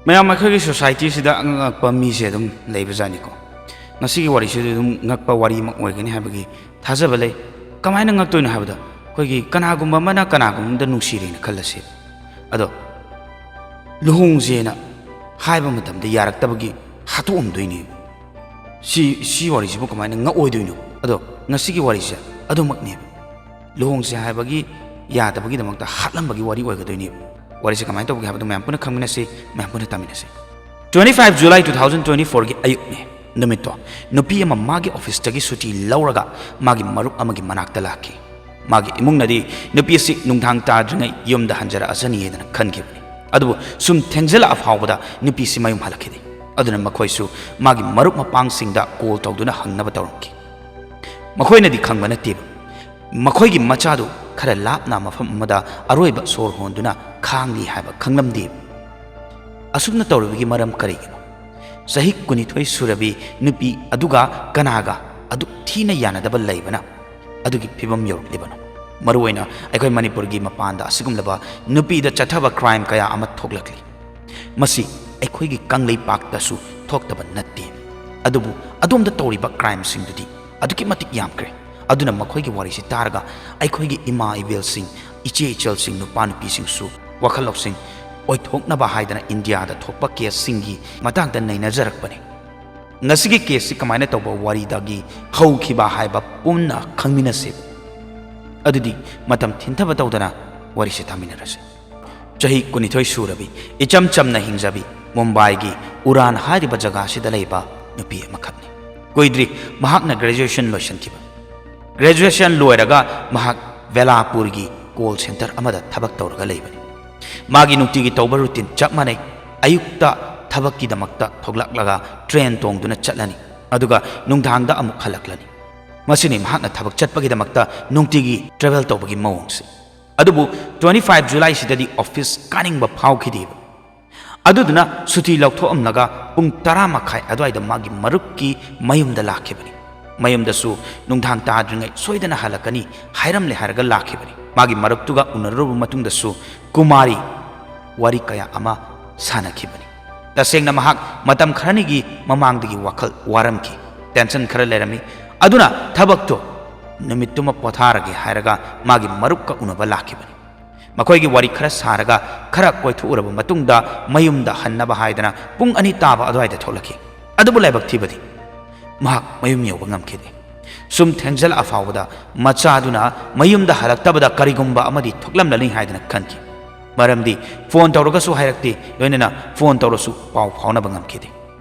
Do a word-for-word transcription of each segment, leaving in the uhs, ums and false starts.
ꯃꯌꯥꯝ, ꯑꯩꯈꯣꯏꯒꯤ ꯁꯣꯁꯥꯏꯇꯤꯁꯤꯗ ꯑꯉꯛ ꯑꯉꯛꯄ ꯃꯤꯁꯦ ꯑꯗꯨꯝ ꯂꯩꯕꯖꯥꯠꯅꯤꯀꯣ꯫ ꯉꯁꯤꯒꯤ ꯋꯥꯔꯤꯁꯤꯗꯤ ꯑꯗꯨꯝ ꯉꯛꯄ ꯋꯥꯔꯤ ꯑꯃ ꯑꯣꯏꯒꯅꯤ ꯍꯥꯏꯕꯒꯤ ꯊꯥꯖꯕ ꯂꯩ꯫ ꯀꯃꯥꯏꯅ ꯉꯛꯇꯣꯏꯅꯣ ꯍꯥꯏꯕꯗ, ꯑꯩꯈꯣꯏꯒꯤ ꯀꯅꯥꯒꯨꯝꯕ ꯑꯃꯅ ꯀꯅꯥꯒꯨꯝꯕ ꯑꯃꯗ ꯅꯨꯡꯁꯤꯔꯦꯅ ꯈꯜꯂꯁꯦ, ꯑꯗꯣ ꯂꯨꯍꯣꯡꯁꯦꯅ ꯍꯥꯏꯕ ꯃꯇꯝꯗ ꯌꯥꯔꯛꯇꯕꯒꯤ ꯍꯥꯠꯇꯣꯛꯑꯝꯗꯣꯏꯅꯦꯕ꯫ ꯁꯤ, ꯁꯤ ꯋꯥꯔꯤꯁꯤꯕꯨ ꯀꯃꯥꯏꯅ ꯉꯛꯑꯣꯏꯗꯣꯏꯅꯣ? ꯑꯗꯣ ꯉꯁꯤꯒꯤ ꯋꯥꯔꯤꯁꯦ ꯑꯗꯨꯃꯛꯅꯦꯕ꯫ ꯂꯨꯍꯣꯡꯁꯦ ꯍꯥꯏꯕꯒꯤ ꯌꯥꯗꯕꯒꯤꯗꯃꯛꯇ ꯍꯥꯠꯂꯝꯕꯒꯤ ꯋꯥꯔꯤ ꯑꯣꯏꯒꯗꯣꯏꯅꯦꯕ꯫ ꯋꯥꯔꯤꯁꯦ ꯀꯃꯥꯏꯅ ꯇꯧꯒꯦ ꯍꯥꯏꯕꯗꯣ ꯃꯌꯥꯝ ꯄꯨꯟꯅ ꯈꯪꯃꯤꯟꯅꯁꯤ, ꯃꯌꯥꯝ ꯄꯨꯟꯅ ꯇꯥꯃꯤꯟꯅꯁꯤ꯫ Twenty five July two thousand twenty fourꯒꯤ ꯑꯌꯨꯛꯅꯦ꯫ ꯅꯨꯃꯤꯠꯇꯣ ꯅꯨꯄꯤ ꯑꯃ ꯃꯥꯒꯤ ꯑꯣꯐꯤꯁꯇꯒꯤ ꯁꯨꯇꯤ ꯂꯧꯔꯒ ꯃꯥꯒꯤ ꯃꯔꯨꯞ ꯑꯃꯒꯤ ꯃꯅꯥꯛꯇ ꯂꯥꯛꯈꯤ꯫ ꯃꯥꯒꯤ ꯏꯃꯨꯡꯅꯗꯤ ꯅꯨꯄꯤ ꯑꯁꯤ ꯅꯨꯡꯗꯥꯡ ꯇꯥꯗ꯭ꯔꯤꯉꯩ ꯌꯨꯝꯗ ꯍꯟꯖꯔꯛꯑꯁꯅꯤꯌꯦꯗꯅ ꯈꯟꯈꯤꯕꯅꯤ꯫ ꯑꯗꯨꯕꯨ ꯁꯨꯝ ꯊꯦꯡꯖꯤꯜꯂꯛꯑ ꯐꯥꯎꯕꯗ ꯅꯨꯄꯤꯁꯤ ꯃꯌꯨꯝ ꯍꯜꯂꯛꯈꯤꯗꯦ꯫ ꯑꯗꯨꯅ ꯃꯈꯣꯏꯁꯨ ꯃꯥꯒꯤ ꯃꯔꯨꯞ ꯃꯄꯥꯡꯁꯤꯡꯗ ꯀꯣꯜ ꯇꯧꯗꯨꯅ ꯍꯪꯅꯕ ꯇꯧꯔꯝꯈꯤ꯫ ꯃꯈꯣꯏꯅꯗꯤ ꯈꯪꯕ ꯅꯠꯇꯦꯕ, ꯃꯈꯣꯏꯒꯤ ꯃꯆꯥꯗꯨ ꯈꯔ ꯂꯥꯞꯅ ꯃꯐꯝ ꯑꯃꯗ ꯑꯔꯣꯏꯕ ꯁꯣꯔ ꯍꯣꯟꯗꯨꯅ ꯈꯥꯡꯂꯤ ꯍꯥꯏꯕ ꯈꯪꯂꯝꯗꯦꯕ꯫ ꯑꯁꯨꯝꯅ ꯇꯧꯔꯤꯕꯒꯤ ꯃꯔꯝ ꯀꯔꯤꯒꯤꯅꯣ? ꯆꯍꯤ ꯀꯨꯟꯅꯤꯊꯣꯏ ꯁꯨꯔꯕꯤ ꯅꯨꯄꯤ ꯑꯗꯨꯒ ꯀꯅꯥꯒ ꯑꯗꯨꯛ ꯊꯤꯅ ꯌꯥꯅꯗꯕ ꯂꯩꯕꯅ ꯑꯗꯨꯒꯤ ꯐꯤꯕꯝ ꯌꯧꯔꯛꯂꯤꯕꯅꯣ? ꯃꯔꯨꯑꯣꯏꯅ ꯑꯩꯈꯣꯏ ꯃꯅꯤꯄꯨꯔꯒꯤ ꯃꯄꯥꯟꯗ ꯑꯁꯤꯒꯨꯝꯂꯕ ꯅꯨꯄꯤꯗ ꯆꯠꯊꯕ ꯀ꯭ꯔꯥꯏꯝ ꯀꯌꯥ ꯑꯃ ꯊꯣꯛꯂꯛꯂꯤ꯫ ꯃꯁꯤ ꯑꯩꯈꯣꯏꯒꯤ ꯀꯪꯂꯩꯄꯥꯛꯇꯁꯨ ꯊꯣꯛꯇꯕ ꯅꯠꯇꯦ꯫ ꯑꯗꯨꯕꯨ ꯑꯗꯣꯝꯗ ꯇꯧꯔꯤꯕ ꯀ꯭ꯔꯥꯏꯝꯁꯤꯡꯗꯨꯗꯤ ꯑꯗꯨꯛꯀꯤ ꯃꯇꯤꯛ ꯌꯥꯝꯈ꯭ꯔꯦ꯫ ꯑꯗꯨꯅ ꯃꯈꯣꯏꯒꯤ ꯋꯥꯔꯤꯁꯤ ꯇꯥꯔꯒ ꯑꯩꯈꯣꯏꯒꯤ ꯏꯃꯥ ꯏꯕꯦꯜꯁꯤꯡ, ꯏꯆꯦ ꯏꯆꯜꯁꯤꯡ, ꯅꯨꯄꯥ ꯅꯨꯄꯤꯁꯤꯡꯁꯨ ꯋꯥꯈꯜ ꯂꯧꯁꯤꯡ ꯑꯣꯏꯊꯣꯛꯅꯕ ꯍꯥꯏꯗꯅ ꯏꯟꯗꯤꯌꯥꯗ ꯊꯣꯛꯄ ꯀꯦꯁꯁꯤꯡꯒꯤ ꯃꯇꯥꯡꯗ ꯅꯩꯅꯖꯔꯛꯄꯅꯤ꯫ ꯉꯁꯤꯒꯤ ꯀꯦꯁꯁꯤ ꯀꯃꯥꯏꯅ ꯇꯧꯕ ꯋꯥꯔꯤꯗꯒꯤ ꯍꯧꯈꯤꯕ ꯍꯥꯏꯕ ꯄꯨꯟꯅ ꯈꯪꯃꯤꯟꯅꯁꯤ꯫ ꯑꯗꯨꯗꯤ ꯃꯇꯝ ꯊꯤꯟꯊꯕ ꯇꯧꯗꯅ ꯋꯥꯔꯤꯁꯤ ꯇꯥꯃꯤꯟꯅꯔꯁꯤ꯫ ꯆꯍꯤ ꯀꯨꯟꯅꯤꯊꯣꯏ ꯁꯨꯔꯕꯤ, ꯏꯆꯝ ꯆꯝꯅ ꯍꯤꯡꯖꯕꯤ, ꯃꯨꯝꯕꯥꯏꯒꯤ ꯎꯔꯥꯟ ꯍꯥꯏꯔꯤꯕ ꯖꯒꯥꯁꯤꯗ ꯂꯩꯕ ꯅꯨꯄꯤ ꯑꯃꯈꯛꯅꯤ꯫ ꯀꯨꯏꯗ꯭ꯔꯤ ꯃꯍꯥꯛꯅ ꯒ꯭ꯔꯦꯖꯨꯑꯦꯁꯟ ꯂꯣꯏꯁꯤꯟꯈꯤꯕ꯫ ꯒ꯭ꯔꯦꯖꯨꯑꯦꯁꯟ ꯂꯣꯏꯔꯒ ꯃꯍꯥꯛ ꯕꯦꯂꯥꯄꯨꯔꯒꯤ ꯀꯣꯜ ꯁꯦꯟꯇꯔ ꯑꯃꯗ ꯊꯕꯛ ꯇꯧꯔꯒ ꯂꯩꯕꯅꯤ꯫ ꯃꯥꯒꯤ ꯅꯨꯡꯇꯤꯒꯤ ꯇꯧꯕ ꯔꯨꯇꯤꯟ ꯆꯞ ꯃꯥꯟꯅꯩ꯫ ꯑꯌꯨꯛꯇ ꯊꯕꯛꯀꯤꯗꯃꯛꯇ ꯊꯣꯛꯂꯛꯂꯒ ꯇ꯭ꯔꯦꯟ ꯇꯣꯡꯗꯨꯅ ꯆꯠꯂꯅꯤ, ꯑꯗꯨꯒ ꯅꯨꯡꯗꯥꯡꯗ ꯑꯃꯨꯛ ꯍꯜꯂꯛꯂꯅꯤ꯫ ꯃꯁꯤꯅꯤ ꯃꯍꯥꯛꯅ ꯊꯕꯛ ꯆꯠꯄꯒꯤꯗꯃꯛꯇ ꯅꯨꯡꯇꯤꯒꯤ ꯇ꯭ꯔꯦꯚꯦꯜ ꯇꯧꯕꯒꯤ ꯃꯑꯣꯡꯁꯦ꯫ ꯑꯗꯨꯕꯨ twenty five Julyꯁꯤꯗꯗꯤ ꯑꯣꯐꯤꯁ ꯀꯥꯅꯤꯡꯕ ꯐꯥꯎꯈꯤꯗꯦꯕ꯫ ꯑꯗꯨꯗꯨꯅ ꯁꯨꯇꯤ ꯂꯧꯊꯣꯛꯑꯝꯂꯒ ꯄꯨꯡ ꯇꯔꯥ ꯃꯈꯥꯏ ꯑꯗꯨꯋꯥꯏꯗ ꯃꯥꯒꯤ ꯃꯔꯨꯞꯀꯤ ꯃꯌꯨꯝꯗ ꯂꯥꯛꯈꯤꯕꯅꯤ꯫ ꯃꯌꯨꯝꯗꯁꯨ ꯅꯨꯡꯗꯥꯡ ꯇꯥꯗ꯭ꯔꯤꯉꯩ ꯁꯣꯏꯗꯅ ꯍꯜꯂꯛꯀꯅꯤ ꯍꯥꯏꯔꯝꯂꯦ ꯍꯥꯏꯔꯒ ꯂꯥꯛꯈꯤꯕꯅꯤ꯫ ꯃꯥꯒꯤ ꯃꯔꯨꯞꯇꯨꯒ ꯎꯅꯔꯨꯔꯕ ꯃꯇꯨꯡꯗꯁꯨ ꯀꯨꯃꯥꯔꯤ ꯋꯥꯔꯤ ꯀꯌꯥ ꯑꯃ ꯁꯥꯟꯅꯈꯤꯕꯅꯤ꯫ ꯇꯁꯦꯡꯅ ꯃꯍꯥꯛ ꯃꯇꯝ ꯈꯔꯅꯤꯒꯤ ꯃꯃꯥꯡꯗꯒꯤ ꯋꯥꯈꯜ ꯋꯥꯔꯝꯈꯤ, ꯇꯦꯟꯁꯟ ꯈꯔ ꯂꯩꯔꯝꯃꯤ꯫ ꯑꯗꯨꯅ ꯊꯕꯛꯇꯣ ꯅꯨꯃꯤꯠꯇꯨꯃ ꯄꯣꯊꯥꯔꯒꯦ ꯍꯥꯏꯔꯒ ꯃꯥꯒꯤ ꯃꯔꯨꯞꯀ ꯎꯅꯕ ꯂꯥꯛꯈꯤꯕꯅꯤ꯫ ꯃꯈꯣꯏꯒꯤ ꯋꯥꯔꯤ ꯈꯔ ꯁꯥꯔꯒ ꯈꯔ ꯀꯣꯏꯊꯣꯛꯎꯔꯕ ꯃꯇꯨꯡꯗ ꯃꯌꯨꯝꯗ ꯍꯟꯅꯕ ꯍꯥꯏꯗꯅ ꯄꯨꯡ ꯑꯅꯤ ꯇꯥꯕ ꯑꯗꯨꯋꯥꯏꯗ ꯊꯣꯛꯂꯛꯈꯤ꯫ ꯑꯗꯨꯕꯨ ꯂꯥꯏꯕꯛ ꯊꯤꯕꯗꯤ ꯃꯍꯥꯛ ꯃꯌꯨꯝ ꯌꯧꯕ ꯉꯝꯈꯤꯗꯦ꯫ ꯁꯨꯝ ꯊꯦꯡꯖꯜꯂꯛꯑ ꯐꯥꯎꯕꯗ ꯃꯆꯥꯗꯨꯅ ꯃꯌꯨꯝꯗ ꯍꯜꯂꯛꯇꯕꯗ ꯀꯔꯤꯒꯨꯝꯕ ꯑꯃꯗꯤ ꯊꯣꯛꯂꯝꯂꯅꯤ ꯍꯥꯏꯗꯅ ꯈꯟꯈꯤ꯫ ꯃꯔꯝꯗꯤ ꯐꯣꯟ ꯇꯧꯔꯒꯁꯨ ꯍꯥꯏꯔꯛꯇꯦ, ꯂꯣꯏꯅꯅ ꯐꯣꯟ ꯇꯧꯔꯁꯨ ꯄꯥꯎ ꯐꯥꯎꯅꯕ ꯉꯝꯈꯤꯗꯦ꯫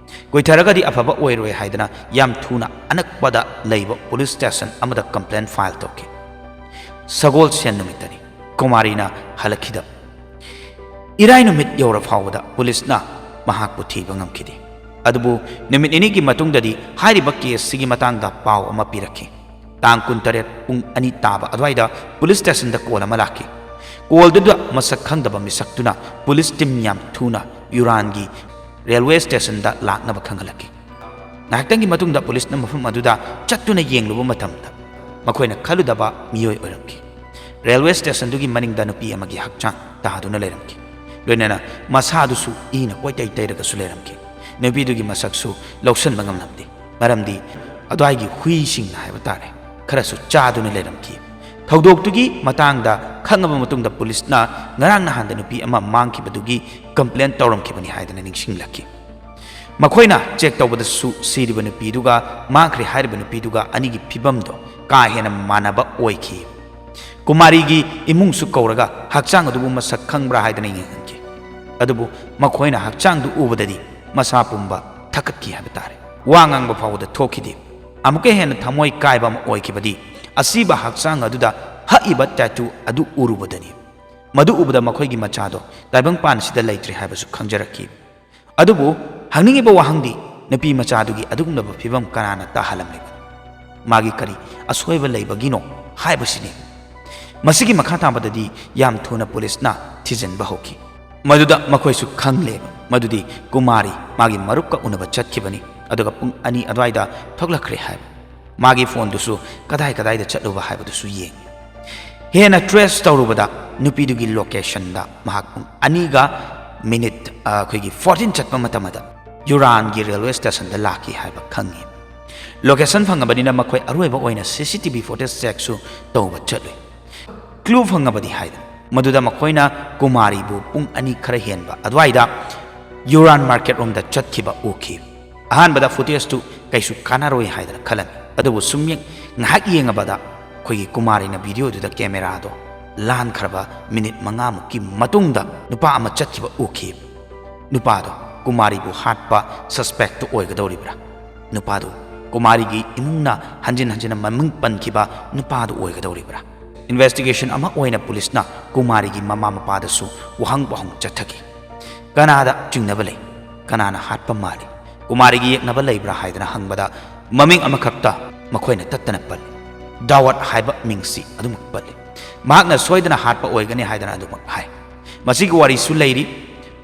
ꯀꯨꯏꯊꯔꯒꯗꯤ ꯑꯐꯕ ꯑꯣꯏꯔꯣꯏ ꯍꯥꯏꯗꯅ ꯌꯥꯝ ꯊꯨꯅ ꯑꯅꯛꯄꯗ ꯂꯩꯕ ꯄꯨꯂꯤꯁ ꯁ꯭ꯇꯦꯁꯟ ꯑꯃꯗ ꯀꯝꯄ꯭ꯂꯦꯟ ꯐꯥꯏꯜ ꯇꯧꯈꯤ꯫ ꯁꯒꯣꯜꯁꯦꯟ ꯅꯨꯃꯤꯠꯇꯅꯤ ꯀꯨꯃꯥꯔꯤꯅ ꯍꯜꯂꯛꯈꯤꯗꯕ꯫ ꯏꯔꯥꯏ ꯅꯨꯃꯤꯠ ꯌꯧꯔ ꯐꯥꯎꯕꯗ ꯄꯨꯂꯤꯁꯅ ꯃꯍꯥꯛꯄꯨ ꯊꯤꯕ ꯉꯝꯈꯤꯗꯦ꯫ ꯑꯗꯨꯕꯨ ꯅꯨꯃꯤꯠ ꯅꯤꯅꯤꯒꯤ ꯃꯇꯨꯡꯗꯗꯤ ꯍꯥꯏꯔꯤꯕ ꯀꯦꯁꯁꯤꯒꯤ ꯃꯇꯥꯡꯗ ꯄꯥꯎ ꯑꯃ ꯄꯤꯔꯛꯈꯤ꯫ ꯇꯥꯡ ꯀꯨꯟꯇꯔꯦꯠ ꯄꯨꯡ ꯑꯅꯤ ꯇꯥꯕ ꯑꯗꯨꯋꯥꯏꯗ ꯄꯨꯂꯤꯁ ꯁ꯭ꯇꯦꯁꯟꯗ ꯀꯣꯜ ꯑꯃ ꯂꯥꯛꯈꯤ꯫ ꯀꯣꯜꯗꯨꯗ ꯃꯁꯛ ꯈꯪꯗꯕ ꯃꯤꯁꯛꯇꯨꯅ ꯄꯨꯂꯤꯁ ꯇꯤꯝ ꯌꯥꯝ ꯊꯨꯅ ꯌꯨꯔꯥꯟꯒꯤ ꯔꯦꯜꯋꯦ ꯁ꯭ꯇꯦꯁꯟꯗ ꯂꯥꯛꯅꯕ ꯈꯪꯍꯜꯂꯛꯈꯤ꯫ ꯉꯥꯏꯍꯥꯛꯇꯪꯒꯤ ꯃꯇꯨꯡꯗ ꯄꯨꯂꯤꯁꯅ ꯃꯐꯝ ꯑꯗꯨꯗ ꯆꯠꯇꯨꯅ ꯌꯦꯡꯂꯨꯕ ꯃꯇꯝꯗ ꯃꯈꯣꯏꯅ ꯈꯜꯂꯨꯗꯕ ꯃꯤꯑꯣꯏ ꯑꯣꯏꯔꯝꯈꯤ꯫ ꯔꯦꯜꯋꯦ ꯁ꯭ꯇꯦꯁꯟꯗꯨꯒꯤ ꯃꯅꯤꯡꯗ ꯅꯨꯄꯤ ꯑꯃꯒꯤ ꯍꯛꯆꯥꯡ ꯇꯥꯗꯨꯅ ꯂꯩꯔꯝꯈꯤ꯫ ꯂꯣꯏꯅꯅ ꯃꯁꯥꯗꯨꯁꯨ ꯏꯅ ꯀꯣꯏꯇꯩ ꯇꯩꯔꯒꯁꯨ ꯂꯩꯔꯝꯈꯤ꯫ ꯅꯨꯄꯤꯗꯨꯒꯤ ꯃꯁꯛꯁꯨ ꯂꯧꯁꯤꯟꯕ ꯉꯝꯂꯝꯗꯦ, ꯃꯔꯝꯗꯤ ꯑꯗꯨꯋꯥꯏꯒꯤ ꯍꯨꯏꯁꯤꯡꯅ ꯍꯥꯏꯕ ꯇꯥꯔꯦ, ꯈꯔꯁꯨ ꯆꯥꯗꯨꯅ ꯂꯩꯔꯝꯈꯤ꯫ ꯊꯧꯗꯣꯛꯇꯨꯒꯤ ꯃꯇꯥꯡꯗ ꯈꯪꯉꯕ ꯃꯇꯨꯡꯗ ꯄꯨꯂꯤꯁꯅ ꯉꯔꯥꯡ ꯅꯍꯥꯟꯗ ꯅꯨꯄꯤ ꯑꯃ ꯃꯥꯡꯈꯤꯕꯗꯨꯒꯤ ꯀꯝꯄ꯭ꯂꯦꯟ ꯇꯧꯔꯝꯈꯤꯕꯅꯤ ꯍꯥꯏꯗꯅ ꯅꯤꯡꯁꯤꯡꯂꯛꯈꯤ꯫ ꯃꯈꯣꯏꯅ ꯆꯦꯛ ꯇꯧꯕꯗꯁꯨ ꯁꯤꯔꯤꯕ ꯅꯨꯄꯤꯗꯨꯒ ꯃꯥꯡꯈ꯭ꯔꯦ ꯍꯥꯏꯔꯤꯕ ꯅꯨꯄꯤꯗꯨꯒ ꯑꯅꯤꯒꯤ ꯐꯤꯕꯝꯗꯣ ꯀꯥ ꯍꯦꯟꯅ ꯃꯥꯟꯅꯕ ꯑꯣꯏꯈꯤ꯫ ꯀꯨꯃꯥꯔꯤꯒꯤ ꯏꯃꯨꯡꯁꯨ ꯀꯧꯔꯒ ꯍꯛꯆꯥꯡ ꯑꯗꯨꯕꯨ ꯃꯁꯛ ꯈꯪꯕ꯭ꯔꯥ ꯍꯥꯏꯗꯅ ꯌꯦꯡꯍꯟꯈꯤ꯫ ꯑꯗꯨꯕꯨ ꯃꯈꯣꯏꯅ ꯍꯛꯆꯥꯡꯗꯨ ꯎꯕꯗꯗꯤ ꯃꯁꯥ ꯄꯨꯝꯕ ꯊꯀꯠꯈꯤ ꯍꯥꯏꯕ ꯇꯥꯔꯦ꯫ ꯋꯥ ꯉꯥꯡꯕ ꯐꯥꯎꯕꯗ ꯊꯣꯛꯈꯤꯗꯦ꯫ ꯑꯃꯨꯛꯀ ꯍꯦꯟꯅ ꯊꯃꯣꯏ ꯀꯥꯏꯕ ꯑꯃ ꯑꯣꯏꯈꯤꯕꯗꯤ ꯑꯁꯤꯕ ꯍꯛꯆꯥꯡ ꯑꯗꯨꯗ ꯍꯛꯏꯕ ꯇꯦꯇꯨ ꯑꯗꯨ ꯎꯔꯨꯕꯗꯅꯤ꯫ ꯃꯗꯨ ꯎꯕꯗ ꯃꯈꯣꯏꯒꯤ ꯃꯆꯥꯗꯣ ꯇꯥꯏꯕꯪꯄꯥꯟꯁꯤꯗ ꯂꯩꯇ꯭ꯔꯦ ꯍꯥꯏꯕꯁꯨ ꯈꯪꯖꯔꯛꯈꯤ꯫ ꯑꯗꯨꯕꯨ ꯍꯪꯅꯤꯡꯉꯤꯕ ꯋꯥꯍꯪꯗꯤ, ꯅꯨꯄꯤ ꯃꯆꯥꯗꯨꯒꯤ ꯑꯗꯨꯒꯨꯝꯂꯕ ꯐꯤꯕꯝ ꯀꯅꯥꯅ ꯇꯥꯍꯜꯂꯝꯂꯤꯕꯅꯣ? ꯃꯥꯒꯤ ꯀꯔꯤ ꯑꯁꯣꯏꯕ ꯂꯩꯕꯒꯤꯅꯣ ꯍꯥꯏꯕꯁꯤꯅꯤ꯫ ꯃꯁꯤꯒꯤ ꯃꯈꯥ ꯇꯥꯕꯗꯗꯤ ꯌꯥꯝ ꯊꯨꯅ ꯄꯨꯂꯤꯁꯅ ꯊꯤꯖꯤꯟꯕ ꯍꯧꯈꯤ꯫ ꯃꯗꯨꯗ ꯃꯈꯣꯏꯁꯨ ꯈꯪꯂꯦꯕ ꯃꯗꯨꯗꯤ ꯀꯨꯃꯥꯔꯤ ꯃꯥꯒꯤ ꯃꯔꯨꯞꯀ ꯎꯅꯕ ꯆꯠꯈꯤꯕꯅꯤ, ꯑꯗꯨꯒ ꯄꯨꯡ ꯑꯅꯤ ꯑꯗꯨꯋꯥꯏꯗ ꯊꯣꯛꯂꯛꯈ꯭ꯔꯦ ꯍꯥꯏꯕ꯫ ꯃꯥꯒꯤ ꯐꯣꯟꯗꯨꯁꯨ ꯀꯗꯥꯏ ꯀꯗꯥꯏꯗ ꯆꯠꯂꯨꯕ ꯍꯥꯏꯕꯗꯨꯁꯨ ꯌꯦꯡꯉꯤ꯫ ꯍꯦꯟꯅ ꯇ꯭ꯔꯦꯁ ꯇꯧꯔꯨꯕꯗ ꯅꯨꯄꯤꯗꯨꯒꯤ ꯂꯣꯀꯦꯁꯟꯗ ꯃꯍꯥꯛ ꯄꯨꯡ ꯑꯅꯤꯒ ꯃꯤꯅꯤꯠ ꯑꯩꯈꯣꯏꯒꯤ ꯐꯣꯔꯇꯤꯟ ꯆꯠꯄ ꯃꯇꯝ ꯑꯗ ꯌꯨꯔꯥꯟꯒꯤ ꯔꯦꯜꯋꯦ ꯁ꯭ꯇꯦꯁꯟꯗ ꯂꯥꯛꯈꯤ ꯍꯥꯏꯕ ꯈꯪꯉꯤ꯫ ꯂꯣꯀꯦꯁꯟ ꯐꯪꯉꯕꯅꯤꯅ ꯃꯈꯣꯏ ꯑꯔꯣꯏꯕ ꯑꯣꯏꯅ ꯁꯤ ꯁꯤ ꯇꯤ ꯚꯤ ꯐꯨꯇꯦꯖ ꯆꯦꯛꯁꯨ ꯇꯧꯕ ꯆꯠꯂꯨꯏ꯫ ꯀ꯭ꯂꯨ ꯐꯪꯉꯕꯗꯤ ꯍꯥꯏꯗꯅ ꯃꯗꯨꯗ ꯃꯈꯣꯏꯅ ꯀꯨꯃꯥꯔꯤꯕꯨ ꯄꯨꯡ ꯑꯅꯤ ꯈꯔ ꯍꯦꯟꯕ ꯑꯗꯨꯋꯥꯏꯗ ꯌꯨꯔꯥꯟ ꯃꯥꯔꯀꯦꯠ ꯔꯣꯝꯗ ꯆꯠꯈꯤꯕ ꯎꯈꯤ꯫ ꯑꯍꯥꯟꯕꯗ ꯐꯨꯇꯦꯖꯇꯨ ꯀꯩꯁꯨ ꯀꯥꯟꯅꯔꯣꯏ ꯍꯥꯏꯗꯅ ꯈꯜꯂꯝꯃꯤ꯫ ꯑꯗꯨꯕꯨ ꯁꯨꯝ ꯌꯦꯡ-, ꯉꯥꯏꯍꯥꯛ ꯌꯦꯡꯉꯕꯗ ꯑꯩꯈꯣꯏꯒꯤ ꯀꯨꯃꯥꯔꯤꯅ ꯚꯤꯗꯤꯑꯣꯗꯨꯗ ꯀꯦꯃꯦꯔꯥꯗꯣ ꯂꯥꯟꯈ꯭ꯔꯕ ꯃꯤꯅꯤꯠ ꯃꯉꯥꯃꯨꯛꯀꯤ ꯃꯇꯨꯡꯗ ꯅꯨꯄꯥ ꯑꯃ ꯆꯠꯈꯤꯕ ꯎꯈꯤ꯫ ꯅꯨꯄꯥꯗꯣ ꯀꯨꯃꯥꯔꯤꯕꯨ ꯍꯥꯠꯄ ꯁꯁꯄꯦꯛꯇꯨ ꯑꯣꯏꯒꯗꯧꯔꯤꯕ꯭ꯔꯥ? ꯅꯨꯄꯥꯗꯨ ꯀꯨꯃꯥꯔꯤꯒꯤ ꯏꯃꯨꯡꯅ ꯍꯟꯖꯤꯟ ꯍꯟꯖꯤꯟꯅ ꯃꯃꯤꯡ ꯄꯟꯈꯤꯕ ꯅꯨꯄꯥꯗꯨ ꯑꯣꯏꯒꯗꯧꯔꯤꯕ꯭ꯔꯥ? ꯏꯟꯚꯦꯁꯇꯤꯒꯦꯁꯟ ꯑꯃ ꯑꯣꯏꯅ ꯄꯨꯂꯤꯁꯅ ꯀꯨꯃꯥꯔꯤꯒꯤ ꯃꯃꯥ ꯃꯄꯥꯗꯁꯨ ꯋꯥꯍꯪ ꯄꯥꯎꯍꯪ ꯆꯠꯊꯈꯤ꯫ ꯀꯅꯥꯗ ꯆꯤꯡꯅꯕ ꯂꯩ? ꯀꯅꯥꯅ ꯍꯥꯠꯄ ꯃꯥꯜꯂꯤ? ꯀꯨꯃꯥꯔꯤꯒꯤ ꯌꯦꯛꯅꯕ ꯂꯩꯕ꯭ꯔꯥ ꯍꯥꯏꯗꯅ ꯍꯪꯕꯗ ꯃꯃꯤꯡ ꯑꯃꯈꯛꯇ ꯃꯈꯣꯏꯅ ꯇꯠꯇꯅ ꯄꯜꯂꯤ꯫ ꯗꯥꯋꯠ ꯍꯥꯏꯕ ꯃꯤꯡꯁꯤ ꯑꯗꯨꯃꯛ ꯄꯜꯂꯤ꯫ ꯃꯍꯥꯛꯅ ꯁꯣꯏꯗꯅ ꯍꯥꯠꯄ ꯑꯣꯏꯒꯅꯤ ꯍꯥꯏꯗꯅ ꯑꯗꯨꯃꯛ ꯍꯥꯏ꯫ ꯃꯁꯤꯒꯤ ꯋꯥꯔꯤꯁꯨ ꯂꯩꯔꯤ꯫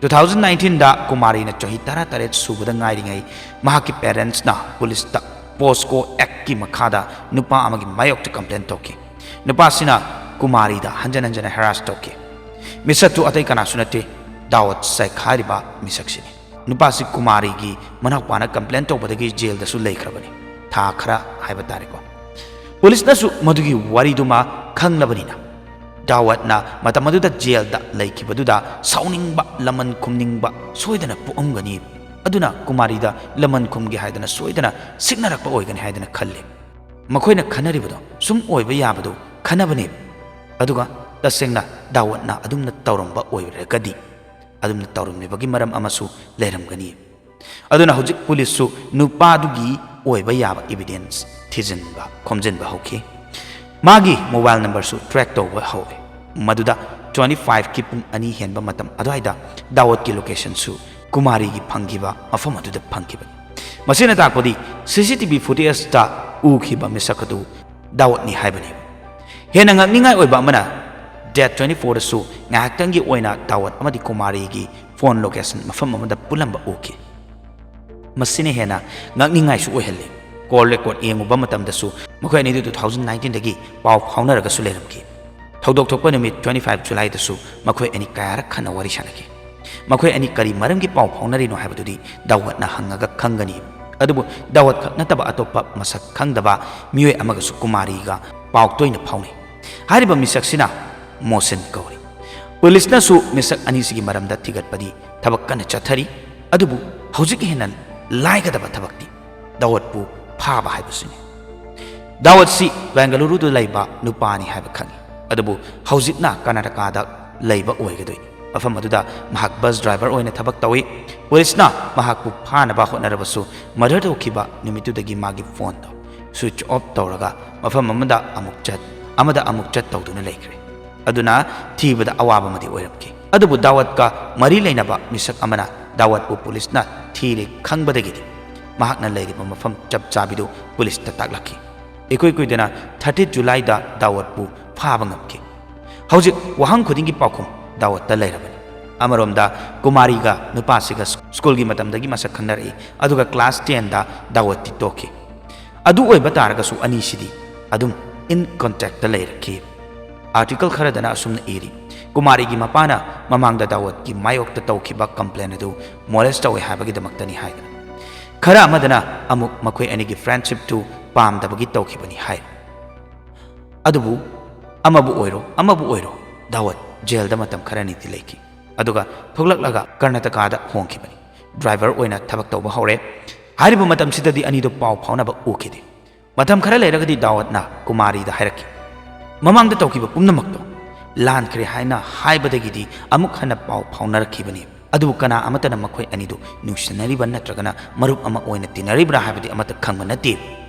ꯇꯨ ꯊꯥꯎꯖꯟ ꯅꯥꯏꯟꯇꯤꯟꯗ ꯀꯨꯃꯥꯔꯤꯅ ꯆꯍꯤ ꯇꯔꯥꯇꯔꯦꯠ ꯁꯨꯕꯗ ꯉꯥꯏꯔꯤꯉꯩ ꯃꯍꯥꯛꯀꯤ ꯄꯦꯔꯦꯟꯁꯅ ꯄꯨꯂꯤꯁꯇ ꯄꯣꯁꯀꯣ ꯑꯦꯛꯀꯤ ꯃꯈꯥꯗ ꯅꯨꯄꯥ ꯑꯃꯒꯤ ꯃꯥꯌꯣꯛꯇ ꯀꯝꯄ꯭ꯂꯦꯟ ꯇꯧꯈꯤ꯫ ꯅꯨꯄꯥꯁꯤꯅ ꯀꯨꯃꯥꯔꯤꯗ ꯍꯟꯖꯟ ꯍꯟꯖꯟꯅ ꯍꯦꯔꯥꯁ ꯇꯧꯈꯤ꯫ ꯃꯤꯁꯛꯇꯨ ꯑꯇꯩ ꯀꯅꯥꯁꯨ ꯅꯠꯇꯦ, ꯗꯥꯋꯠ ꯆꯥꯏꯈꯥꯏꯔꯤꯕ ꯃꯤꯁꯛꯁꯤꯅꯤ꯫ ꯅꯨꯄꯥꯁꯤ ꯀꯨꯃꯥꯔꯤꯒꯤ ꯃꯅꯥꯎꯄꯥꯅ ꯀꯝꯄ꯭ꯂꯦꯟ ꯇꯧꯕꯗꯒꯤ ꯖꯦꯜꯗꯁꯨ ꯂꯩꯈ꯭ꯔꯕꯅꯤ, ꯊꯥ ꯈꯔ ꯍꯥꯏꯕ ꯇꯥꯔꯦꯀꯣ꯫ ꯄꯨꯂꯤꯁꯅꯁꯨ ꯃꯗꯨꯒꯤ ꯋꯥꯔꯤꯗꯨꯃ ꯈꯪꯂꯕꯅꯤꯅ ꯗꯥꯋꯠꯅ ꯃꯇꯝ ꯑꯗꯨꯗ ꯖꯦꯜꯗ ꯂꯩꯈꯤꯕꯗꯨꯗ ꯁꯥꯎꯅꯤꯡꯕ, ꯂꯃꯟ ꯈꯨꯝꯅꯤꯡꯕ ꯁꯣꯏꯗꯅ ꯄꯣꯛꯑꯝꯒꯅꯤ꯫ ꯑꯗꯨꯅ ꯀꯨꯃꯥꯔꯤꯗ ꯂꯃꯟ ꯈꯨꯝꯒꯦ ꯍꯥꯏꯗꯅ ꯁꯣꯏꯗꯅ ꯁꯤꯡꯅꯔꯛꯄ ꯑꯣꯏꯒꯅꯤ ꯍꯥꯏꯗꯅ ꯈꯜꯂꯤ꯫ ꯃꯈꯣꯏꯅ ꯈꯟꯅꯔꯤꯕꯗꯣ ꯁꯨꯝ ꯑꯣꯏꯕ ꯌꯥꯕꯗꯨ ꯈꯟꯅꯕꯅꯦ꯫ ꯑꯗꯨꯒ ꯇꯁꯦꯡꯅ ꯗꯥꯋꯠꯅ ꯑꯗꯨꯝꯅ ꯇꯧꯔꯝꯕ ꯑꯣꯏꯔꯒꯗꯤ ꯑꯗꯨꯝꯅ ꯇꯧꯔꯝꯂꯤꯕꯒꯤ ꯃꯔꯝ ꯑꯃꯁꯨ ꯂꯩꯔꯝꯒꯅꯤ꯫ ꯑꯗꯨꯅ ꯍꯧꯖꯤꯛ ꯄꯨꯂꯤꯁꯁꯨ ꯅꯨꯄꯥꯗꯨꯒꯤ ꯑꯣꯏꯕ ꯌꯥꯕ ꯏꯕꯤꯗꯦꯟꯁ ꯊꯤꯖꯤꯟꯕ, ꯈꯣꯝꯖꯤꯟꯕ ꯍꯧꯈꯤ꯫ ꯃꯥꯒꯤ ꯃꯣꯕꯥꯏꯜ ꯅꯝꯕꯔꯁꯨ ꯇ꯭ꯔꯦꯛ ꯇꯧꯕ ꯍꯧꯔꯦ꯫ ꯃꯗꯨꯗ ꯇ꯭ꯋꯦꯟꯇꯤ ꯐꯥꯏꯚꯀꯤ ꯄꯨꯡ ꯑꯅꯤ ꯍꯦꯟꯕ ꯃꯇꯝ ꯑꯗꯨꯋꯥꯏꯗ ꯗꯥꯋꯠꯀꯤ ꯂꯣꯀꯦꯁꯟꯁꯨ ꯀꯨꯃꯥꯔꯤꯒꯤ ꯐꯪꯈꯤꯕ ꯃꯐꯝ ꯑꯗꯨꯗ ꯐꯪꯈꯤꯕꯅꯤ꯫ ꯃꯁꯤꯅ ꯇꯥꯛꯄꯗꯤ ꯁꯤ ꯁꯤ ꯇꯤ ꯚꯤ ꯐꯨꯇꯦꯖꯇ ꯎꯈꯤꯕ ꯃꯤꯁꯛ ꯑꯗꯨ ꯗꯥꯋꯠꯅꯤ ꯍꯥꯏꯕꯅꯤ꯫ ꯍꯦꯟꯅ ꯉꯛꯅꯤꯡꯉꯥꯏ ꯑꯣꯏꯕ ꯑꯃꯅ, ꯗꯦꯠ ꯇ꯭ꯋꯦꯟꯇꯤ ꯐꯣꯔꯗꯁꯨ ꯉꯥꯏꯍꯥꯛꯇꯪꯒꯤ ꯑꯣꯏꯅ ꯗꯥꯋꯠ ꯑꯃꯗꯤ ꯀꯨꯃꯥꯔꯤꯒꯤ ꯐꯣꯟ ꯂꯣꯀꯦꯁꯟ ꯃꯐꯝ ꯑꯃꯗ ꯄꯨꯜꯂꯝꯕ ꯎꯈꯤ꯫ ꯃꯁꯤꯅ ꯍꯦꯟꯅ ꯉꯛꯅꯤꯡꯉꯥꯏꯁꯨ ꯑꯣꯏꯍꯜꯂꯤ꯫ ꯀꯣꯜ ꯔꯦꯀꯣꯔꯗ ꯌꯦꯡꯉꯨꯕ ꯃꯇꯝꯗꯁꯨ ꯃꯈꯣꯏ ꯑꯅꯤꯗꯨ ꯇꯨ ꯊꯥꯎꯖꯟ ꯅꯥꯏꯟꯇꯤꯟꯗꯒꯤ ꯄꯥꯎ ꯐꯥꯎꯅꯔꯒꯁꯨ ꯂꯩꯔꯝꯈꯤ꯫ ꯊꯧꯗꯣꯛ ꯊꯣꯛꯄ ꯅꯨꯃꯤꯠ ꯇ꯭ꯋꯦꯟꯇꯤ ꯐꯥꯏꯚ ꯖꯨꯂꯥꯏꯗꯁꯨ ꯃꯈꯣꯏ ꯑꯅꯤ ꯀꯌꯥꯔꯛ ꯍꯟꯅ ꯋꯥꯔꯤ ꯁꯥꯅꯈꯤ꯫ ꯃꯈꯣꯏ ꯑꯅꯤ ꯀꯔꯤ ꯃꯔꯝꯒꯤ ꯄꯥꯎ ꯐꯥꯎꯅꯔꯤꯅꯣ ꯍꯥꯏꯕꯗꯨꯗꯤ ꯗꯥꯋꯠꯅ ꯍꯪꯉꯒ ꯈꯪꯒꯅꯤ꯫ ꯑꯗꯨꯕꯨ ꯗꯥꯋꯠ ꯈꯛ ꯅꯠꯇꯕ ꯑꯇꯣꯞꯄ ꯃꯁꯛ ꯈꯪꯗꯕ ꯃꯤꯑꯣꯏ ꯑꯃꯒꯁꯨ ꯀꯨꯃꯥꯔꯤꯒ ꯄꯥꯎ ꯇꯣꯏꯅ ꯐꯥꯎꯅꯩ꯫ ꯍꯥꯏꯔꯤꯕ ꯃꯤꯁꯛꯁꯤꯅ ꯃꯣꯁꯤꯟ ꯀꯧꯔꯤ꯫ ꯄꯨꯂꯤꯁꯅꯁꯨ ꯃꯤꯁꯛ ꯑꯅꯤꯁꯤꯒꯤ ꯃꯔꯝꯗ ꯊꯤꯒꯠꯄꯗꯤ ꯊꯕꯛ ꯀꯟꯅ ꯆꯠꯊꯔꯤ꯫ ꯑꯗꯨꯕꯨ ꯍꯧꯖꯤꯛ ꯍꯦꯟꯅ ꯂꯥꯏꯒꯗꯕ ꯊꯕꯛꯇꯤ ꯗꯥꯋꯠꯄꯨ ꯐꯥꯕ ꯍꯥꯏꯕꯁꯤꯅꯤ꯫ ꯗꯥꯋꯠꯁꯤ ꯕꯦꯡꯒꯂꯨꯔꯨꯗ ꯂꯩꯕ ꯅꯨꯄꯥꯅꯤ ꯍꯥꯏꯕ ꯈꯪꯏ꯫ ꯑꯗꯨꯕꯨ ꯍꯧꯖꯤꯛꯅ ꯀꯔꯅꯥꯇꯀꯥꯗ ꯂꯩꯕ ꯑꯣꯏꯒꯗꯣꯏꯅꯤ꯫ ꯃꯐꯝ ꯑꯗꯨꯗ ꯃꯍꯥꯛ ꯕꯁ ꯗ꯭ꯔꯥꯏꯚꯔ ꯑꯣꯏꯅ ꯊꯕꯛ ꯇꯧꯏ꯫ ꯄꯨꯂꯤꯁꯅ ꯃꯍꯥꯛꯄꯨ ꯐꯥꯅꯕ ꯍꯣꯠꯅꯔꯕꯁꯨ, ꯃꯔꯗꯔ ꯇꯧꯈꯤꯕ ꯅꯨꯃꯤꯠꯇꯨꯗꯒꯤ ꯃꯥꯒꯤ ꯐꯣꯟꯗꯣ ꯁ꯭ꯋꯤꯆ ꯑꯣꯐ ꯇꯧꯔꯒ ꯃꯐꯝ ꯑꯃꯗ ꯑꯃꯨꯛ ꯆꯠ, ꯑꯃꯗ ꯑꯃꯨꯛ ꯆꯠ ꯇꯧꯗꯨꯅ ꯂꯩꯈ꯭ꯔꯦ꯫ ꯑꯗꯨꯅ ꯊꯤꯕꯗ ꯑꯋꯥꯕ ꯑꯃꯗꯤ ꯑꯣꯏꯔꯝꯈꯤ꯫ ꯑꯗꯨꯕꯨ ꯗꯥꯋꯠꯀ ꯃꯔꯤ ꯂꯩꯅꯕ ꯃꯤꯁꯛ ꯑꯃꯅ ꯗꯥꯋꯠꯄꯨ ꯄꯨꯂꯤꯁꯅ ꯊꯤꯔꯦ ꯈꯪꯕꯗꯒꯤꯗꯤ ꯃꯍꯥꯛꯅ ꯂꯩꯔꯤꯕ ꯃꯐꯝ ꯆꯞ ꯆꯥꯕꯤꯗꯨ ꯄꯨꯂꯤꯁꯇ ꯇꯥꯛꯂꯛꯈꯤ꯫ ꯏꯀꯨꯏ ꯀꯨꯏꯗꯅ thirtieth Julyꯗ ꯗꯥꯋꯠꯄꯨ ꯐꯥꯕ ꯉꯝꯈꯤ꯫ ꯍꯧꯖꯤꯛ ꯋꯥꯍꯪ ꯈꯨꯗꯤꯡꯒꯤ ꯄꯥꯎꯈꯨꯝ ꯗꯥꯋꯠꯇ ꯂꯩꯔꯕꯅꯤ꯫ ꯑꯃꯔꯣꯝꯗ ꯀꯨꯃꯥꯔꯤꯒ ꯅꯨꯄꯥꯁꯤꯒ ꯁ꯭ꯀꯨꯜꯒꯤ ꯃꯇꯝꯗꯒꯤ ꯃꯁꯛ ꯈꯪꯅꯔꯛꯏ, ꯑꯗꯨꯒ class tenꯗ ꯗꯥꯋꯠꯇꯤ ꯇꯣꯛꯈꯤ꯫ ꯑꯗꯨ ꯑꯣꯏꯕ ꯇꯥꯔꯒꯁꯨ ꯑꯅꯤꯁꯤꯗꯤ ꯑꯗꯨꯝ in contactꯇ ꯂꯩꯔꯛꯈꯤ꯫ Article ꯈꯔꯗꯅ ꯑꯁꯨꯝꯅ ꯏꯔꯤ, ꯀꯨꯃꯥꯔꯤꯒꯤ ꯃꯄꯥꯅ ꯃꯃꯥꯡꯗ ꯗꯥꯋꯠꯀꯤ ꯃꯥꯌꯣꯛꯇ ꯇꯧꯈꯤꯕ complain ꯑꯗꯨ molest ꯇꯧꯏ ꯍꯥꯏꯕꯒꯤꯗꯃꯛꯇꯅꯤ ꯍꯥꯏꯗꯅ꯫ ꯈꯔ ꯑꯃꯗꯅ ꯑꯃꯨꯛ ꯃꯈꯣꯏ ꯑꯅꯤꯒꯤ friendshipꯇꯨ ꯄꯥꯝꯗꯕꯒꯤ ꯇꯧꯈꯤꯕꯅꯤ ꯍꯥꯏ꯫ ꯑꯗꯨꯕꯨ ꯑꯃꯕꯨ ꯑꯣꯏꯔꯣ ꯑꯃꯕꯨ ꯑꯣꯏꯔꯣ, ꯗꯥꯋꯠ ꯖꯦꯜꯗ ꯃꯇꯝ ꯈꯔꯅꯤꯗꯤ ꯂꯩꯈꯤ꯫ ꯑꯗꯨꯒ ꯊꯣꯛꯂꯛꯂꯒ ꯀꯔꯅꯥꯇꯀꯥꯗ ꯍꯣꯡꯈꯤꯕꯅꯤ꯫ ꯗ꯭ꯔꯥꯏꯚꯔ ꯑꯣꯏꯅ ꯊꯕꯛ ꯇꯧꯕ ꯍꯧꯔꯦ꯫ ꯍꯥꯏꯔꯤꯕ ꯃꯇꯝꯁꯤꯗꯗꯤ ꯑꯅꯤꯗꯨ ꯄꯥꯎ ꯐꯥꯎꯅꯕ ꯎꯈꯤꯗꯦ꯫ ꯃꯇꯝ ꯈꯔ ꯂꯩꯔꯒꯗꯤ ꯗꯥꯋꯠꯅ ꯀꯨꯃꯥꯔꯤꯗ ꯍꯥꯏꯔꯛꯈꯤ, ꯃꯃꯥꯡꯗ ꯇꯧꯈꯤꯕ ꯄꯨꯝꯅꯃꯛꯇꯣ ꯂꯥꯟꯈ꯭ꯔꯦ ꯍꯥꯏꯅ ꯍꯥꯏꯕꯗꯒꯤꯗꯤ ꯑꯃꯨꯛ ꯍꯟꯅ ꯄꯥꯎ ꯐꯥꯎꯅꯔꯛꯈꯤꯕꯅꯤ꯫ ꯑꯗꯨꯕꯨ ꯀꯅꯥ ꯑꯃꯠꯇꯅ ꯃꯈꯣꯏ ꯑꯅꯤꯗꯨ ꯅꯨꯡꯁꯤꯅꯔꯤꯕ ꯅꯠꯇ꯭ꯔꯒꯅ ꯃꯔꯨꯞ ꯑꯃ ꯑꯣꯏꯅ ꯇꯤꯟꯅꯔꯤꯕ꯭ꯔꯥ ꯍꯥꯏꯕꯗꯤ ꯑꯃꯠꯇ ꯈꯪꯕ ꯅꯠꯇꯦ꯫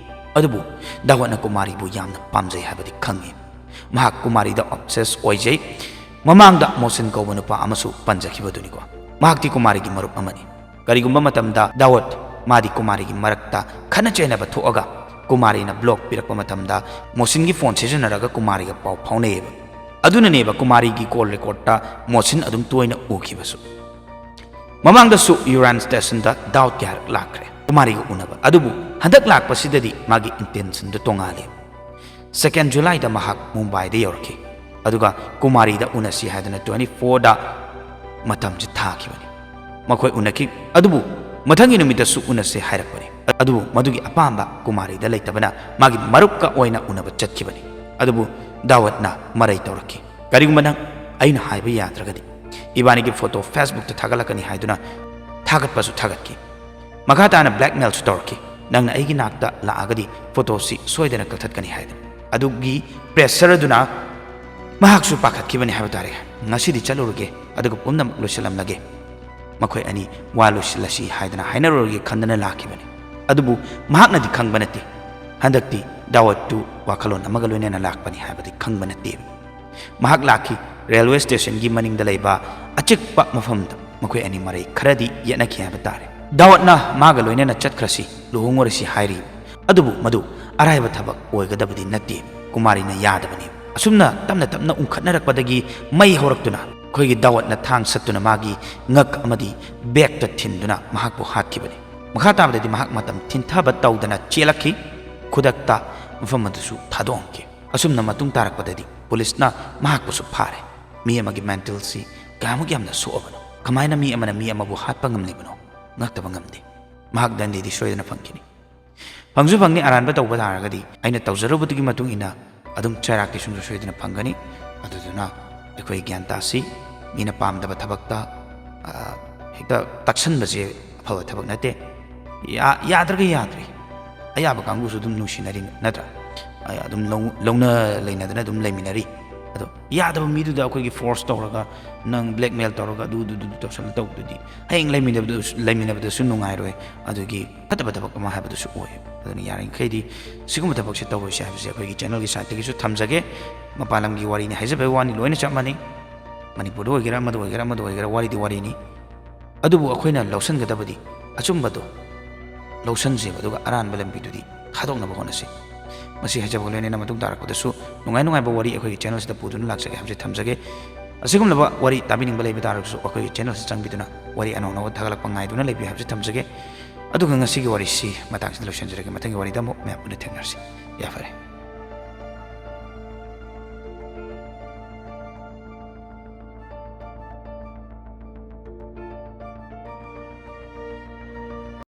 ꯑꯗꯨꯕꯨ ꯗꯥꯋꯠꯅ ꯀꯨꯃꯥꯔꯤꯕꯨ ꯌꯥꯝꯅ ꯄꯥꯝꯖꯩ ꯍꯥꯏꯕꯗꯤ ꯈꯪꯉꯤ꯫ ꯃꯍꯥꯛ ꯀꯨꯃꯥꯔꯤꯗ obsess ꯑꯣꯏꯖꯩ꯫ ꯃꯃꯥꯡꯗ ꯃꯣꯁꯤꯟ ꯀꯧꯕ ꯅꯨꯄꯥ ꯑꯃꯁꯨ ꯄꯟꯖꯈꯤꯕꯗꯨꯅꯤꯀꯣ꯫ ꯃꯍꯥꯛꯇꯤ ꯀꯨꯃꯥꯔꯤꯒꯤ ꯃꯔꯨꯞ ꯑꯃꯅꯤ꯫ ꯀꯔꯤꯒꯨꯝꯕ ꯃꯇꯝꯗ ꯗꯥꯋꯠ ꯃꯥꯗꯤ ꯀꯨꯃꯥꯔꯤꯒꯤ ꯃꯔꯛꯇ ꯈꯠꯅ ꯆꯩꯅꯕ ꯊꯣꯛꯑꯒ ꯀꯨꯃꯥꯔꯤꯅ block ꯄꯤꯔꯛꯄ ꯃꯇꯝꯗ ꯃꯣꯁꯤꯟꯒꯤ phone ꯁꯤꯖꯤꯟꯅꯔꯒ ꯀꯨꯃꯥꯔꯤꯒ ꯄꯥꯎ ꯐꯥꯎꯅꯩꯌꯦꯕ꯫ ꯑꯗꯨꯅꯅꯦꯕ ꯀꯨꯃꯥꯔꯤꯒꯤ call recordꯇ ꯃꯣꯁꯤꯟ ꯑꯗꯨꯝ ꯇꯣꯏꯅ ꯎꯈꯤꯕꯁꯨ꯫ ꯃꯃꯥꯡꯗꯁꯨ ꯌꯨꯔꯥꯟ stationꯗ ꯗꯥꯋꯠ ꯀꯌꯥꯔꯛ ꯂꯥꯛꯈ꯭ꯔꯦ ꯀꯨꯃꯥꯔꯤꯒ ꯎꯅꯕ꯫ ꯑꯗꯨꯕꯨ ꯍꯟꯗꯛ ꯂꯥꯛꯄꯁꯤꯗꯗꯤ ꯃꯥꯒꯤ intentionꯗꯨ ꯇꯣꯉꯥꯜꯂꯦ꯫ Second Julyꯗ ꯃꯍꯥꯛ ꯃꯨꯝꯕꯥꯏꯗ ꯌꯧꯔꯛꯈꯤ꯫ ꯑꯗꯨꯒ ꯀꯨꯃꯥꯔꯤꯗ ꯎꯅꯁꯤ ꯍꯥꯏꯗꯨꯅ twenty fourꯗ ꯃꯇꯝꯁꯦ ꯊꯥꯈꯤꯕꯅꯤ꯫ ꯃꯈꯣꯏ ꯎꯅꯈꯤ, ꯑꯗꯨꯕꯨ ꯃꯊꯪꯒꯤ ꯅꯨꯃꯤꯠꯇꯁꯨ ꯎꯅꯁꯦ ꯍꯥꯏꯔꯛꯄꯅꯤ꯫ ꯑꯗꯨꯕꯨ ꯃꯗꯨꯒꯤ ꯑꯄꯥꯝꯕ ꯀꯨꯃꯥꯔꯤꯗ ꯂꯩꯇꯕꯅ ꯃꯥꯒꯤ ꯃꯔꯨꯞꯀ ꯑꯣꯏꯅ ꯎꯅꯕ ꯆꯠꯈꯤꯕꯅꯤ꯫ ꯑꯗꯨꯕꯨ ꯗꯥꯋꯠꯅ ꯃꯔꯩ ꯇꯧꯔꯛꯈꯤ, "ꯀꯔꯤꯒꯨꯝꯕ ꯅꯪ ꯑꯩꯅ ꯍꯥꯏꯕ ꯌꯥꯗ꯭ꯔꯒꯗꯤ ꯏꯕꯥꯅꯤꯒꯤ ꯐꯣꯇꯣ Facebookꯇ ꯊꯥꯒꯠꯂꯛꯀꯅꯤ" ꯍꯥꯏꯗꯨꯅ ꯊꯥꯒꯠꯄꯁꯨ ꯊꯥꯒꯠꯈꯤ꯫ ꯃꯈꯥ ꯇꯥꯅ blackmailꯁꯨ ꯇꯧꯔꯛꯈꯤ, "ꯅꯪꯅ ꯑꯩꯒꯤ ꯅꯥꯛꯇ ꯂꯥꯛꯑꯒꯗꯤ ꯐꯣꯇꯣꯁꯤ ꯁꯣꯏꯗꯅ ꯀꯛꯊꯠꯀꯅꯤ" ꯍꯥꯏꯗꯅ꯫ ꯑꯗꯨꯒꯤ pressure ꯑꯗꯨꯅ ꯃꯍꯥꯛꯁꯨ ꯄꯥꯈꯠꯈꯤꯕꯅꯤ ꯍꯥꯏꯕ ꯇꯥꯔꯦ꯫ "ꯉꯁꯤꯗꯤ ꯆꯠꯂꯨꯔꯒꯦ, ꯑꯗꯨꯒ ꯄꯨꯝꯅꯃꯛ ꯂꯣꯏꯁꯤꯜꯂꯝꯂꯒꯦ, ꯃꯈꯣꯏ ꯑꯅꯤ ꯋꯥ ꯂꯣꯏꯁꯤꯜꯂꯁꯤ" ꯍꯥꯏꯗꯅ ꯍꯥꯏꯅꯔꯨꯔꯒꯦ ꯈꯟꯗꯅ ꯂꯥꯛꯈꯤꯕꯅꯤ꯫ ꯑꯗꯨꯕꯨ ꯃꯍꯥꯛꯅꯗꯤ ꯈꯪꯕ ꯅꯠꯇꯦ, ꯍꯟꯗꯛꯇꯤ ꯗꯥꯋꯠꯇꯨ ꯋꯥꯈꯜꯂꯣꯟ ꯑꯃꯒ ꯂꯣꯏꯅꯅ ꯂꯥꯛꯄꯅꯤ ꯍꯥꯏꯕꯗꯤ ꯈꯪꯕ ꯅꯠꯇꯦ꯫ ꯃꯍꯥꯛ ꯂꯥꯛꯈꯤ꯫ Railway stationꯒꯤ ꯃꯅꯤꯡꯗ ꯂꯩꯕ ꯑꯆꯤꯛꯄ ꯃꯐꯝꯗ ꯃꯈꯣꯏ ꯑꯅꯤ ꯃꯔꯩ ꯈꯔꯗꯤ ꯌꯦꯠꯅꯈꯤ ꯍꯥꯏꯕ ꯇꯥꯔꯦ꯫ ꯗꯥꯋꯠꯅ ꯃꯥꯒ ꯂꯣꯏꯅꯅ ꯆꯠꯈ꯭ꯔꯁꯤ, ꯂꯨꯍꯣꯡꯉꯨꯔꯁꯤ ꯍꯥꯏꯔꯤ꯫ ꯑꯗꯨꯕꯨ ꯃꯗꯨ ꯑꯔꯥꯏꯕ ꯊꯕꯛ ꯑꯣꯏꯒꯗꯕꯗꯤ ꯅꯠꯇꯦ꯫ ꯀꯨꯃꯥꯔꯤꯅ ꯌꯥꯗꯕꯅꯤ꯫ ꯑꯁꯨꯝꯅ ꯇꯞꯅ ꯇꯞꯅ ꯎꯪꯈꯠꯅꯔꯛꯄꯗꯒꯤ ꯃꯩ ꯍꯧꯔꯛꯇꯨꯅ ꯑꯩꯈꯣꯏꯒꯤ ꯗꯥꯋꯠꯅ ꯊꯥꯡ ꯁꯠꯇꯨꯅ ꯃꯥꯒꯤ ꯉꯛ ꯑꯃꯗꯤ backꯇ ꯊꯤꯟꯗꯨꯅ ꯃꯍꯥꯛꯄꯨ ꯍꯥꯠꯈꯤꯕꯅꯤ꯫ ꯃꯈꯥ ꯇꯥꯕꯗꯗꯤ ꯃꯍꯥꯛ ꯃꯇꯝ ꯊꯤꯟꯊꯕ ꯇꯧꯗꯅ ꯆꯦꯜꯂꯛꯈꯤ꯫ ꯈꯨꯗꯛꯇ ꯃꯐꯝ ꯑꯗꯨꯁꯨ ꯊꯥꯗꯣꯛꯍꯟꯈꯤ꯫ ꯑꯁꯨꯝꯅ ꯃꯇꯨꯡ ꯇꯥꯔꯛꯄꯗꯗꯤ ꯄꯨꯂꯤꯁꯅ ꯃꯍꯥꯛꯄꯨꯁꯨ ꯐꯥꯔꯦ꯫ ꯃꯤ ꯑꯃꯒꯤ mentalꯁꯤ ꯀꯌꯥꯃꯨꯛ ꯌꯥꯝꯅ ꯁꯣꯛꯑꯕꯅꯣ? ꯀꯃꯥꯏꯅ ꯃꯤ ꯑꯃꯅ ꯃꯤ ꯑꯃꯕꯨ ꯍꯥꯠꯄ ꯉꯝꯂꯤꯕꯅꯣ? ꯉꯛꯇꯕ ꯉꯝꯗꯦ꯫ ꯃꯍꯥꯛ ꯗꯟꯗꯤꯗꯤ ꯁꯣꯏꯗꯅ ꯐꯪꯈꯤꯅꯤ꯫ ꯐꯪꯁꯨ ꯐꯪꯅꯤ, ꯑꯔꯥꯟꯕ ꯇꯧꯕ ꯇꯥꯔꯒꯗꯤ ꯑꯩꯅ ꯇꯧꯖꯔꯨꯕꯗꯨꯒꯤ ꯃꯇꯨꯡ ꯏꯟꯅ ꯑꯗꯨꯝ ꯆꯩꯔꯥꯛꯇꯤ ꯁꯨꯡꯁꯣꯏ ꯁꯣꯏꯗꯅ ꯐꯪꯒꯅꯤ꯫ ꯑꯗꯨꯗꯨꯅ ꯑꯩꯈꯣꯏ ꯒ꯭ꯌꯥꯟ ꯇꯥꯁꯤ꯫ ꯃꯤꯅ ꯄꯥꯝꯗꯕ ꯊꯕꯛꯇ, ꯑ, ꯍꯦꯛꯇ ꯇꯛꯁꯟꯕꯁꯦ ꯑꯐꯕ ꯊꯕꯛ ꯅꯠꯇꯦ꯫ ꯌꯥ-, ꯌꯥꯗ꯭ꯔꯒ ꯌꯥꯗ꯭ꯔꯦ꯫ ꯑꯌꯥꯕ ꯀꯥꯡꯕꯨꯁꯨ ꯑꯗꯨꯝ ꯅꯨꯡꯁꯤꯅꯔꯤ ꯅꯠꯇ꯭ꯔꯥ? ꯑ, ꯑꯗꯨꯝ ꯂꯧ-, ꯂꯧꯅ ꯂꯩꯅꯗꯅ ꯑꯗꯨꯝ ꯂꯩꯃꯤꯟꯅꯔꯤ꯫ ꯑꯗꯣ ꯌꯥꯗꯕ ꯃꯤꯗꯨꯗ ꯑꯩꯈꯣꯏꯒꯤ force ꯇꯧꯔꯒ, ꯅꯪ blackmail ꯇꯧꯔꯒ ꯑꯗꯨ, ꯑꯗꯨ, ꯑꯗꯨ ꯇꯧꯁꯜꯂ ꯇꯧꯕꯗꯨꯗꯤ ꯍꯌꯦꯡ ꯂꯩꯃꯤꯟꯅꯕꯗꯁꯨ, ꯂꯩꯃꯤꯟꯅꯕꯗꯁꯨ ꯅꯨꯡꯉꯥꯏꯔꯣꯏ꯫ ꯑꯗꯨꯒꯤ ꯐꯠꯇꯕ ꯊꯕꯛ ꯑꯃ ꯍꯥꯏꯕꯗꯨꯁꯨ ꯑꯣꯏ꯫ ꯑꯗꯨꯅ ꯌꯥꯔꯤꯃꯈꯩꯗꯤ ꯁꯤꯒꯨꯝꯕ ꯊꯕꯛꯁꯦ ꯇꯧꯔꯣꯏꯁꯦ ꯍꯥꯏꯕꯁꯦ ꯑꯩꯈꯣꯏꯒꯤ channelꯒꯤ sideꯇꯒꯤꯁꯨ ꯊꯝꯖꯒꯦ꯫ ꯃꯄꯥꯟ ꯂꯝꯒꯤ ꯋꯥꯔꯤꯅꯤ ꯍꯥꯏꯖꯕꯒꯤ ꯋꯥꯅꯤ, ꯂꯣꯏꯅ ꯆꯞ ꯃꯥꯟꯅꯩ꯫ ꯃꯅꯤꯄꯨꯔꯗ ꯑꯣꯏꯒꯦꯔꯥ, ꯑꯃꯗ ꯑꯣꯏꯒꯦꯔꯥ, ꯑꯃꯗ ꯑꯣꯏꯒꯦꯔꯥ, ꯋꯥꯔꯤꯗꯤ ꯋꯥꯔꯤꯅꯤ꯫ ꯑꯗꯨꯕꯨ ꯑꯩꯈꯣꯏꯅ ꯂꯧꯁꯤꯟꯒꯗꯕꯗꯤ ꯑꯆꯨꯝꯕꯗꯣ ꯂꯧꯁꯤꯟꯁꯦꯕ, ꯑꯗꯨꯒ ꯑꯔꯥꯟꯕ ꯂꯝꯕꯤꯗꯨꯗꯤ ꯊꯥꯗꯣꯛꯅꯕ ꯍꯣꯠꯅꯁꯤ꯫ ꯃꯁꯤ ꯍꯥꯏꯖꯕꯒ ꯂꯣꯏꯅꯅ ꯃꯇꯨꯡ ꯇꯥꯔꯛꯄꯗꯁꯨ ꯅꯨꯡꯉꯥꯏ ꯅꯨꯡꯉꯥꯏꯕ ꯋꯥꯔꯤ ꯑꯩꯈꯣꯏꯒꯤ channelꯁꯤꯗ ꯄꯨꯗꯨꯅ ꯂꯥꯛꯆꯒꯦ ꯍꯥꯏꯕꯁꯤ ꯊꯝꯖꯒꯦ꯫ ꯑꯁꯤꯒꯨꯝꯂꯕ ꯋꯥꯔꯤ ꯇꯥꯕꯤꯅꯤꯡꯕ ꯂꯩꯕ ꯇꯥꯔꯒꯁꯨ ꯑꯩꯈꯣꯏꯒꯤ channelꯁꯤ ꯆꯪꯕꯤꯗꯨꯅ ꯋꯥꯔꯤ ꯑꯅꯧ ꯑꯅꯧꯕ ꯊꯥꯒꯠꯂꯛꯄ ꯉꯥꯏꯗꯨꯅ ꯂꯩꯕꯤꯌꯨ ꯍꯥꯏꯕꯁꯤ ꯊꯝꯖꯒꯦ꯫ ꯑꯗꯨꯒ ꯉꯁꯤꯒꯤ ꯋꯥꯔꯤꯁꯤ ꯃꯇꯥꯡꯁꯤꯗ ꯂꯣꯏꯁꯤꯟꯖꯔꯒꯦ꯫ ꯃꯊꯪꯒꯤ ꯋꯥꯔꯤꯗ ꯑꯃꯨꯛ ꯃꯌꯥꯝ ꯄꯨꯟꯅ ꯊꯦꯡꯅꯔꯁꯤ꯫ ꯌꯥꯐꯔꯦ꯫